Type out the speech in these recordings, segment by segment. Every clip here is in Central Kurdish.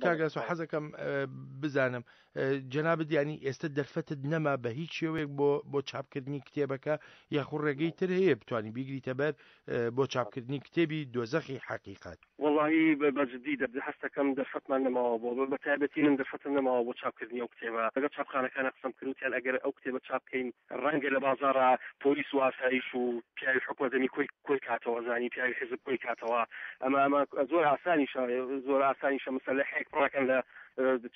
کاک ئاسۆ حەزەکەم بزانم جەنابت یانی ئێستا دەرفەتت نەما بە هیچ شێوەیەک بۆ بۆ چاپکردنی کتێبەکە یاخو ڕێگەی تر هەیە بتانی بیگریتە بەر بۆ چاپکردنی کتێبی دۆزەخی حەقیقەت؟ وەڵاهی بە جدی هەستەکەم دەرفەتمان نەماوە بۆ بە تایبەتی من دەرفەتم نەماوە بۆ چاپکردنی ئەو کتێبە لەگەڵ چاپخانەکانە قسەم کرد وتیان ئەگەر ئەو کتێبە چاپ بکەین ڕەنگە لە بازاڕا پۆلیس و ئاسایش و پیاوی حکومەت دەمی کۆی کۆی کاتەوە زانی پیاوی حیزب کۆی کاتەوە ئەمە ئەمە زۆر ئاسانیشە زۆر ئاسانیشە مسەلەحێک پڕەکەن لە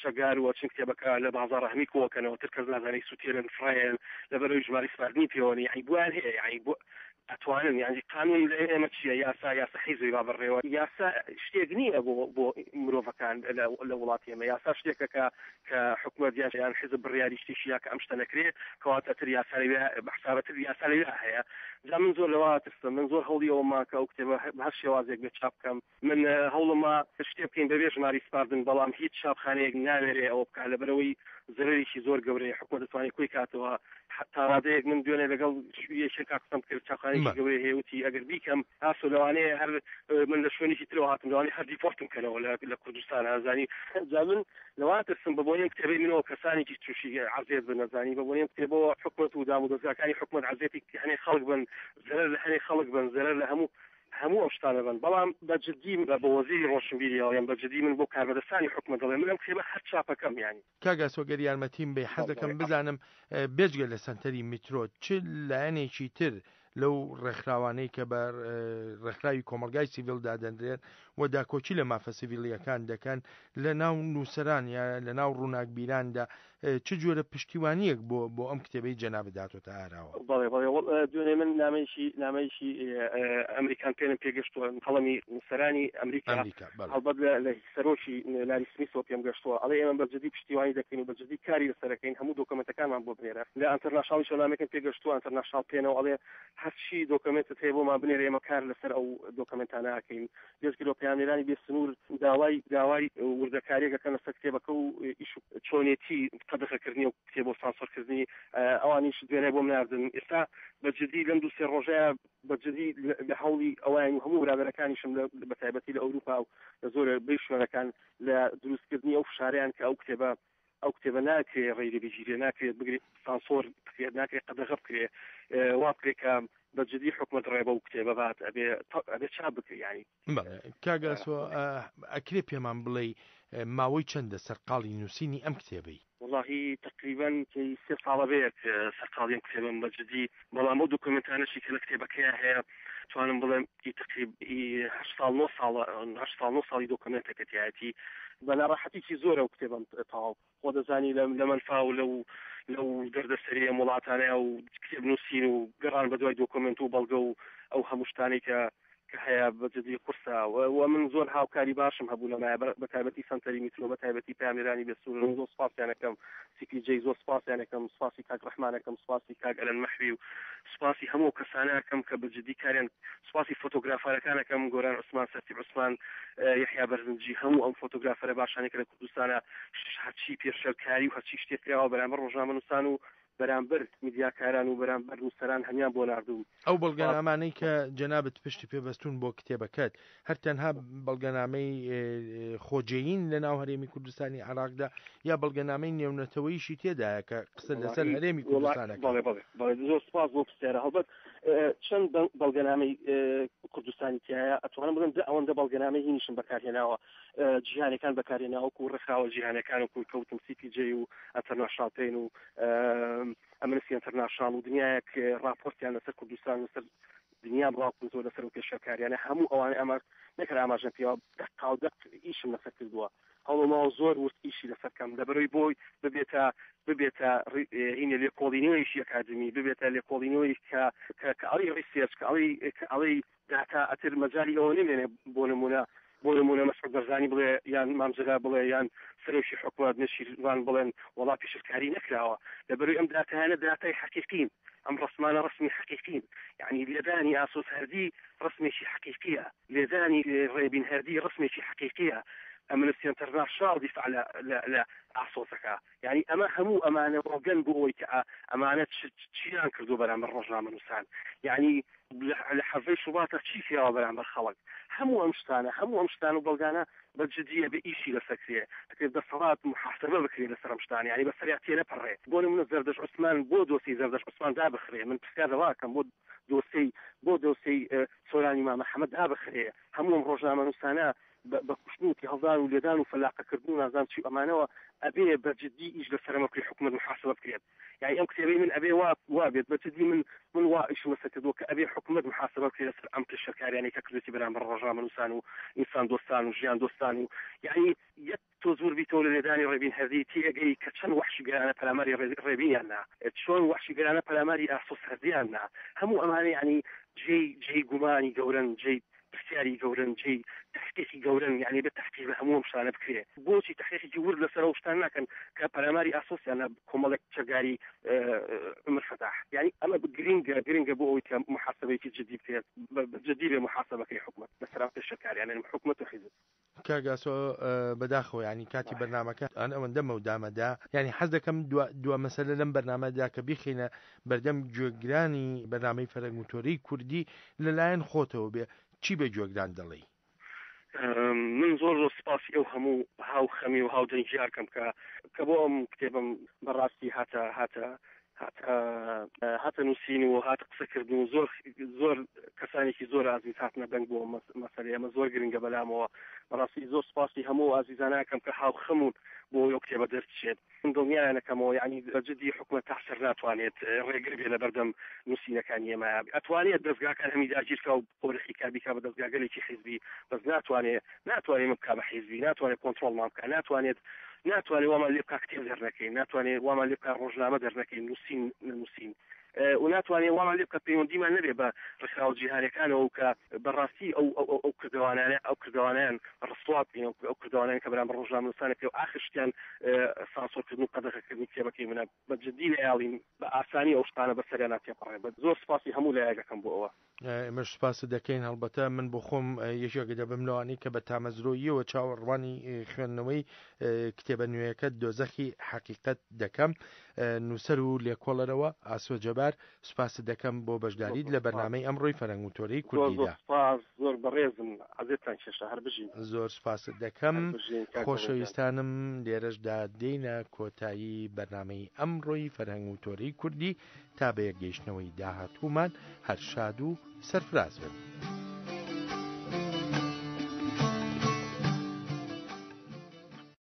چەگار و چن کتێبەکە لە بازاڕ هەمی کۆکەنەوە تر کەس نازانێت سوتێنن فڕێن لەبەرەوەی ژمارەی سپاردنی پێوەنی یعنی بۆیان هەیە یعنی بۆ ئەتوانن یانی قانون لە ئێمە چیە یاسا یاسا حیزبی با بڕێوە یاسا شتێک نییە بۆ بۆ مرۆڤەکان لە وڵاتی ئێمە یاسا شتێکە کە کە حکومەت یان یان حیزب بڕیاری شتێکی یا کە ئەم شتە نەکرێ کەواتە تر یاسا لەوێ بە حسابەتر یاسا لەوێ هەیە جا من زۆر لەوە ترسم من زۆر هەوڵی ئەوەما کە ئەو کتێبە بە هەر شێوازێک بێت چاپ بکەم من هەوڵما شتێ بکەین بەبێ ژماری سپاردن بەڵام هیچ چاپخانەیەک ناوێرێ ئەوە بکات لەبەرئەوەی زەرەرێکی زۆر گەورەیە حکومەت دەتوانێت کۆی کاتەوە تا ڕادەیەک من دوێنێ لەگەڵ یەکێکا قسەم کرد چاپخانەیەکی گەورەی هەیە وتی ئەگەر بیکەم ئاسۆ لەوانەیە هەر من لە شوێنێکی ترەوە هاتم لەوانەیە هەر دیپۆرتم کەنەوە لە کوردستان ئازانی جا من لەوە ترسم بە بۆنەی کتێبەی منەوە کەسانێکی تووشی عەزێت بن ئەزانی بە بۆنەی کتێبەوە حکومەت و دامودەزگاکانی حکومەت عەزێتی هەنێ خەڵک بن زەرەر لە هەنێ خەڵک بن زەرەر لە هەموو هەموو ئەو شتانە بن بەڵام بە جدی بە وەزیری ڕۆشنبیری ئەڵێم بە جدی من بۆ کاربەدەستانی حکومەت دەڵێم من ئەم کتێبە هەر چاپەکەم یانی. کاک ئاسۆ گەر یارمەتیم بەی حەزدەکەم بزانم بێجگە لە سەنتەری میترۆ چ لایەنێکی تر لەو ڕێکخراوانەی کە بە ڕێکخراوی کۆمەڵگای سیڤیل دادەنرێن و داکۆکی لە مافە سیڤیلییەکان دەکەن لە ناو نووسەران یا لە ناو ڕووناکبیراندا چ جۆرە پشتیوانییەک بۆ بۆ ئەم کتێبەی جەنابت هاتۆتە ئاراوە؟ بەڵێ بەڵێ دوێنێ من نامەیەکی نامەیەکی ئەمریکان پێنم پێگەشتووە قەڵەمی نووسەرانی ئەمریکا ئەمریکا بەڵێ. هەڵبەت لە لە سەرۆکی لاری سمیسەوە پێم گەشتووە ئەڵێ ئێمە بە جدی پشتیوانی دەکەین و بە جدی کاری لەسەر دەکەین هەموو دۆکۆمێنتەکانمان بۆ بنێرە لە ئەنتەرناشناڵیشەوە نامەیەکم پێگەشتووە ئەنتەرناشناڵ پێنەوە ئەڵێ هەرچی دۆکۆمێنتت هەیە بۆمان بنێرە ئێمە کار لەسەر ئەو دۆکۆمێنتانە ئەکەین بێجگە پەیامنێرانی بێ سنوور داوای داوای وردەکارییەک ئەکەن لەسەر کتێبەکە و ئیش و چۆنێتی قەدەغەکردنی ئەو کتێبە و سانسۆرکردنی ئەوانیش دوێنێ بۆم ناردن ئێستا بە جدی لەم دوو سێ ڕۆژەیە بە جدی لە هەوڵی ئەوەین و هەموو برادەرەکانیشم لە بە تایبەتی لە ئەوروپا و لە زۆر بەی شوێنەکان لە دروستکردنی ئەو فشارەیان کە ئەو کتێبە ئەو کتێبە ناکرێ ڕێی لێ بگیرێ ناکرێت بگرێت سانسۆر بکرێت ناکرێت قەدەغە بکرێ وا بکرێت کە بە جدی حکومەت ڕێ بەو کتێبە بات ئەبێ ئەبێ چاپ بکرێ یانی. بەڵێ کاک ئاسۆ ئەکرێ پێمان بڵێی ماوەی چەندە سەرقاڵی نووسینی ئەم کتێبەی؟ وەڵاهی تەقریبەن سێ ساڵە بێت سەرقاڵی ئەم کتێبەم بە جدی بەڵام ئەو دۆکۆمێنتانەشی کە لە کتێبەکەیا هەیە توانم بڵێم ئی تەقریب ئی هەشت ساڵ نۆ ساڵە هەشت ساڵ نۆ ساڵی دۆکۆمێنتەکە تیایەتی بە ناڕەحەتیکی زۆر ئەو کتێبەم تەواو خۆ دەزانی لە لە مەنفا و لەو لەو دەردەسەری ئەم وڵاتانەیە و کتێب نووسین و گەڕان بە دوای دۆکۆمێنت و بەڵگە و ئەو هەموو شتانەی کە کە هەیە بە جدی قورسە و من زۆر هاوکاری باشم هەبوو لەمایە بە تایبەتی سەنتەری میترۆ بە تایبەتی پەیامنێرانی بێسنوور من زۆر سوپاسیان ئەکەم سی پی جەی زۆر سوپاسیان ئەکەم سوپاسی کاک ڕەحمان ئەکەم سوپاسی کاک ئەلەند مەحوی و سوپاسی هەموو ئەو کەسانە ئەکەم کە بە جدی کاریان سوپاسی فۆتۆگرافەرەکان ئەکەم گۆران عوسمان سەرتیپ عوسمان یەحیا بەرزنجی هەموو ئەم فۆتۆگرافەرە باشانەی کە لە کوردستانە هەرچی پێشێلکاری و هەرچی شتێک کراوە بەرامبەر ڕۆژنامەنووسان و بەرامبەر میدیاکاران و بەرامبەر نووسەران هەمیان بۆ ناردووم. ئەو بەڵگەنامانەی کە جەنابت پشتی پێ بەستوون بۆ کتێبەکەت، هەر تەنها بەڵگەنامەی خۆجێیین لە ناو هەرێمی کوردستانی عێراقدا یا بەڵگەنامەی نێونەتەوەیشی تێدایە کە قسە لەسەر هەرێمی کوردستان ئەکات؟ بەڵێ بەڵێ بەڵێ زۆر سوپاس بۆ پرسیارە. هەڵبەت چەند بەڵگەنامەی کوردستانی تیایە ئەتوانم بڵێم دە ئەوەندە بەڵگەنامەی هینیشم بەکارهێناوە جیهانەکان بەکارهێناوە وەکو ڕێکخراوە جیهانەکان وەکو کەوتم سی پی جەی و ئەنتەرناشناڵ پێن و ئەمنستی ئەنتەرناشناڵ و دنیایەک ڕاپۆرتیان لەسەر کوردستان لەسەر دنیا بڵاو کردەوە لەسەر ئەو پێشێلکاریانە هەموو ئەوانە ئەمە نەکرا ئاماژەم پێوە دەقاو دەق ئیشم لەسەر کردووە هەوڵماوە زۆر ورد ئیشی لەسەر کەم لەبەرەوەی بۆی ببێتە ببێتە هینە لێکۆڵینەوەیشی ئەکادمی ببێتە لێکۆڵینەوەی کە کە ئەڵی ڕیسێرچ کە ئەڵی کە ئەڵی داتا ئەتر مەجالی ئەوە نەمێنێ بۆ نموونە بۆ نموونە مەسعود بەرزانی بڵێ یان مام جەلال بڵێ یان سەرۆکی حکومەت نێچیرڤان بڵێن وەڵا پیشلکاری نەکراوە لەبەرەوەی ئەم داتایانە داتای حەقیقین ئەم ڕەسمانە ڕەسمی حەقیقین یعنی لێدانی ئاسۆس هەردی ڕەسمێکی حەقیقیە لێدانی ڕێبین هەردی ڕەسمێکی حەقیقیە. ئەمنستی ئینتەرناشناڵ دیفاع لە لە لە ئاسۆس ئەکا. یانی ئەمە هەموو ئەمانە بەڵگەن بۆ ئەوەی کە ئەمانە چیان کردووە بەرامبەر ڕۆژنامەنووسان. یانی لە حەڤەی شوباتا چی کراوە بەرامبەر خەڵک. هەموو ئەم شتانە، هەموو ئەم شتان و بەڵگانە بە جدی ئەبێ ئیشی لەسەر کرێ. ئەکرێ دەسەڵات موحاسەبە بکرێ لەسەر ئەم شتانە. یانی بەسەریا تێنەپەڕێ. بۆ نموونە زەردەشت عوسمان بۆ دۆسیەی زەردەشت عوسمان دابخرێ. من پرسیار لەوە ئەکەم بۆ دۆسیەی بۆ دۆسیەی سۆرانی مامە حەمە دابخرێ. هەموو ئەم ڕۆژنامەنووسانە بە کوشتن و تێهەڵدان و لێدان و فەلاقەکردن و نازانم چی و ئەمانەوە ئەبێ بە جدی ئیش لەسەر ئەمە بکرێ حکومەت محاسبە بکرێت یانی ئەم کتێبەی من ئەبێ وا وا بێت بە جدی من من وا ئیشم لەسەر کردووە کە ئەبێ حکومەت محاسبە بکرێت لەسەر ئەم پێشێلکاریانەی کە کردوێتی بەرامبەر ڕۆژنامەنووسان و ئینسان دۆستان و ژیان دۆستان و یانی یەک تۆز ورد بیتەوە لە لێدانی ڕێبین هەردی تێئەگەی کە چەند وەحشیگەرانە پەلاماری ڕێبینیان نا، چۆن وەحشیگەرانە پەلاماری ئاسۆس هەردیان نا، هەموو ئەمانە یەعنی جێی جێی گومانی گەورەن، جێی پرسیاری گەورەن، جێی تەحقیقی گەورەن، یەعنی ئەبێ تەحقیق لە هەموو ئەم شتانە بکرێ. بۆچی تەحقیقێکی ورد لەسەر ئەو شتانە ناکەن کە پەلاماری ئاسۆسیان نا کۆمەڵێک چەکداری عومر فەتاح؟ یەعنی ئەمە گرینگە، گرینگە بۆ ئەوەی کە موحاسەبەیەکی جدی بکرێت، بە جدی بێ موحاسەبەکەی حکومەت لەسەر ئەم پێشێلکاریانە، حکومەت و حیزب. کاک ئاسۆ بەداخەوە یانی کاتی بەرنامەکە ئەن ئەوەندە مەودامەدا یانی حەز دەکەم دوا مەسەلە لەم بەرنامەدا کە بیخەینە بەردەم گوێگرانی بەرنامەی فەرەنگ و تۆرەی کوردی لەلایەن خۆتەوە بێ چی بە گوێگران دەڵێی؟ من زۆر زۆر سپاسی ئەو هەموو هاوخەمی و هاودەنگیاکەم کە کە بۆ ئەم کتێبم بەڕاستی هاتە هاتە هاتە هاتە نووسین و هاتە قسەکردن و زۆر زۆر کەسانێکی زۆر ئازیز هاتنە دەنگ بۆ مەسەلەی ئەمە زۆر گرنگە بەلامەوە بەڕاستی زۆر سپاسی هەموو ئازیزانەکەم کە هاوخەمون بۆ ئەو کتێبە دەرچێت من دڵنیایانەکەمەوە یعنی بە جدی حکومەت تا سەر ناتوانێت ڕێگر بێ لەبەردەم نووسینەکانی ئێمە ئەتوانێت دەستگاکان هەمی داگیرکا و قۆرخی کا بیکا بە دەستگاگەلێکی حیزبی بەس ناتوانێت ناتوانێت ئێمە بکا بە حیزبی ناتوانێت کۆنترۆڵمان بکا ناتوانێت ناتوانێت وامان لێ بکا کتێب دەرنەکەین ناتوانێت وامان لێ بکا ڕۆژنامە دەرنەکەین نووسین نەنووسین و ناتوانێت وامان لێ بکا پەیوەندیمان نەبێ بە ڕێکخراوە جیهانیەکانەوە کە بەڕاستی ئەو ئەو ئەو کردەوانانە ئەو کردەوانیان ڕسوا بکەین ئەو کردەوانیان کە بەرامبەر ڕۆژنامەنووسانە پێ و ئاخر شتیان سانسۆرکردن و قەدەغەکردنی کتێبەکەی منە بە جدی نەیاڵین بە ئاسانی ئەو شتانە بەسەریانا تێپەڕێ بە زۆر سپاسی هەموو لایەک ئەکەم بۆ ئەوە. ئێمەش سوپاست دەکەین، هەڵبەتە من بۆ خۆم یەکێک دەبم لەوانەی کە بە تامەزرۆییەوە چاوەڕوانی خوێندنەوەی کتێبە نوێیەکەت دۆزەخی حەقیقەت دەکەم. نووسەر و لێکۆڵەرەوە ئاسۆ جەبار، سوپاست دەکەم بۆ بەشداریت لە بەرنامەی ئەمڕۆی فەرهەنگ و تۆرەی کوردیدا. زۆر سوپاس، زۆر بەڕێزم، عەزێتتان کێشا، هەر بژین. زۆر سوپاست دەکەم. خۆشەویستانم لێرەشدا دێینە کۆتایی بەرنامەی ئەمڕۆی فەرهەنگ و تۆرەی کوردی. تا بەیەکگەیشتنەوەی داهاتوومان هەر شاد و سەرفراز بن.